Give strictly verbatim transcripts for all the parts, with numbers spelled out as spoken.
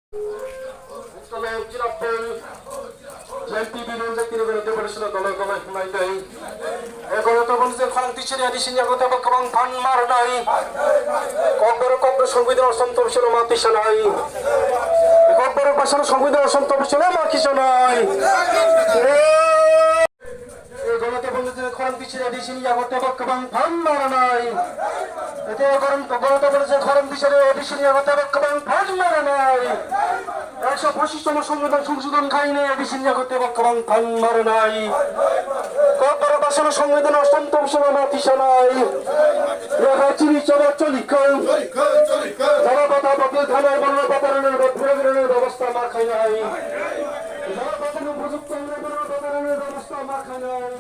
Tole chirapel, J N P B nung je tini gana depression dole dole hwnai tei. E gana tabuk je khorang tisiri adi sini yago tabuk kwbang phan mar nai. Kokborok kokborok songwi de osom tobisolo ma tisanai. Kokborok basalo songwi de osom tobisolo ma kisanai. Gana tabuk je khorang tisiri adi sini yago tabuk kwbang phan mar nai. Ete khorang, gana tabuk je khorang tisiri adi sini yago tabuk kwbang phan mar nai. Ekso pochistam songbidan songsodon khainai adi sini yago tabuk kwbang phan mar nai. Kokborok basalo songbidan osom tobisolo ma tisanai. Yaha chini choba choli kau. Jara bata batil thanai bono bata rene bebasta ma khainai. Jara bata no bujukta rene bono bata rene bebasta ma khainai.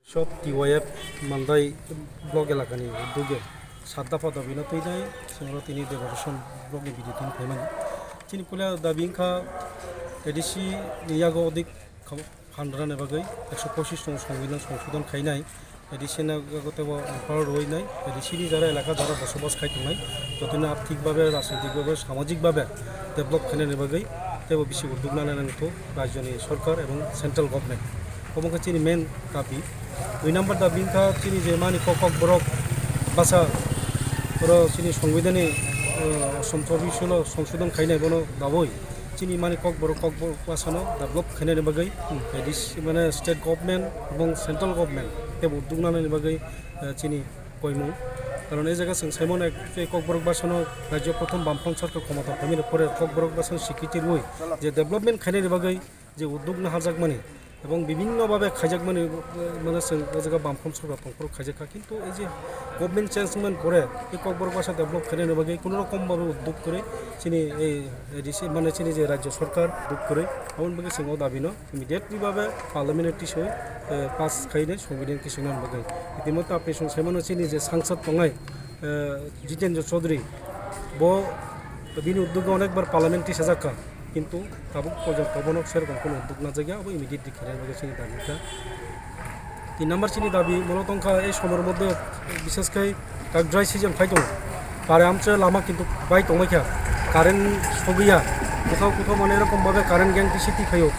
Sot T Y F Mandai block elakani uduge sat dapha dabino twinai sengro tini decoration block ni video tini phaimani. Chini puila dabi wngkha A D C ni yago odik kha-, phan rwnani bagwi ekso pochis tong songbidan songsodon khainai. A D C ni yago teibo empower rwinai. A D C ni jara elaka jara bosobas khai tongnai. Jotoni arthik babe, rajnitik babe, samajik babe develop khainani bagwi teibo bisi uddog nana nangkho. Rajyoni sorkar ebong central government. Obo wngkha chini main dabi. Dui number dabi wngkha chini je mani kok kok borok basa oro chini songbidani, eh, osom chobbish solo songsodon khainai bono daboi chini mani kok borok kok borok basano develop khainani bagwi, eh, dis-, mane state government ebong central government teibo uddog nanani bagwi, eh, chini koimung. Karon e jaga chwng saimano ek-, tei kok borok basano rajyo prothom bamfront sorkar khomota phaimani pore kok borok basano sikiti rwi je development khainani bagwi je uddog naharjakmani ebong bibinno babe khaijakmani, eh, mane chwng o jaga bamfront sorkar tongphuru khaijakha, kintu ei je government change wngmani pore ei kokborok basa develop khainani bagwi kuno rokom babe uddog kwrwi chini ei A D C mane chini je rajyo sorkar uddog kwrwi, aboni bagwi chwng o dabino immediately babe parliament tisoi, eh, pass khainai songbidhan tisonani bagwi. Itimodhye apni chwng saimano chini je sangsad tongnai, eh, Jitendra Chaudhary, bo bini uddogo onekbar parliament tisajak kha, kintu tabuk porjonto bono serokom kono uddog najak ya, abo immediately khainani bagwi chini dabi kha. Tin number chini dabi molo tongkha ei somor moddhe bishes khai tak dry season phai tongo, pare amchoi lama kintu bai tongbai kha, current sogwi ya, kothao kothao mane erokom babe current gang tisi twi phaio,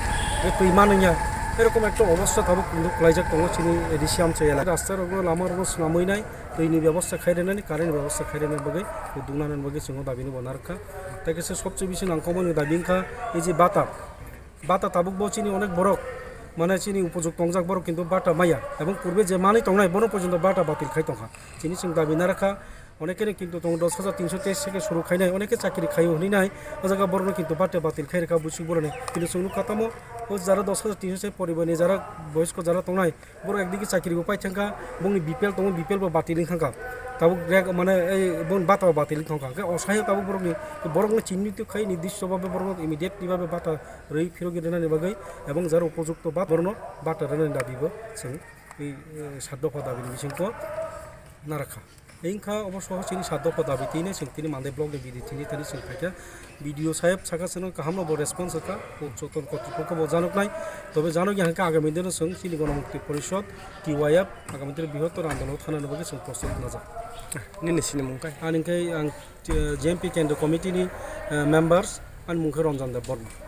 twi manwi ya, erokom ekta obostha tabuk kintu kwlaijak tongo chini A D C amchoi elaka. Rasta rokno lama rokno swnamwi nai, twini bebosta khai rwnani, current bebosta khai rwnani bagwi, uddog nanani bagwi chwng o dabino bo narwkha. Tei kaisa sobse bisi nangkukmani dabi wngkha, ei je bata, bata tabuk bo chini onek borok, mane chini upojukto tongjak borok kintu bata maya, ebong purbe je manwi tongnai bono porjonto bata batil khai tongkha. Chini chwng dabi narwkha, onekeno kintu tongo dos hajar tinso teis seke suru khainai, oneke chakri khaio hwnwi nai, o jaga borokno kintu bata batil khai rwkha buisuk boroni. Kintu chwng nukha tamo, o jara dos hajar tinso se poribarni jara boyosko jara tongnai, borok ekdigi chakri bo pai thangkha, bongni B P L tongo, B P L bo batil wng thangkha. Tabuk rek mane ei bongni bata bo batil wng thangkha. Hwnkhe osai tabuk borokni, borokno chinhito khai nirdisto babe borokno immediately babe bata rwi phirogwi rwnani bagwi ebong jara upojukto ba borokno bata rwnani dabi bo chwng tei, eh, sat dopha dabini bisingo narwkha. Wngkha obo soho chini sat dopha dabi tini chwng tini Mandai block ni video tini tini chwng phaikha. Video sayab saka chwngno kaham no bo response wngkha, o joto kotripokho bo janoknai. Tobe janokya hwnkhe agami dino chwng chini Ganamukti Porishod, T Y F, agami dino bihottor andolon thanani bagwi chwng prostut najak. Nini sini mung kai? Ani hwnkhe ang, eh, J M P Kendra Committee ni, eh, members, ani mung khe Ranjan Debbarma.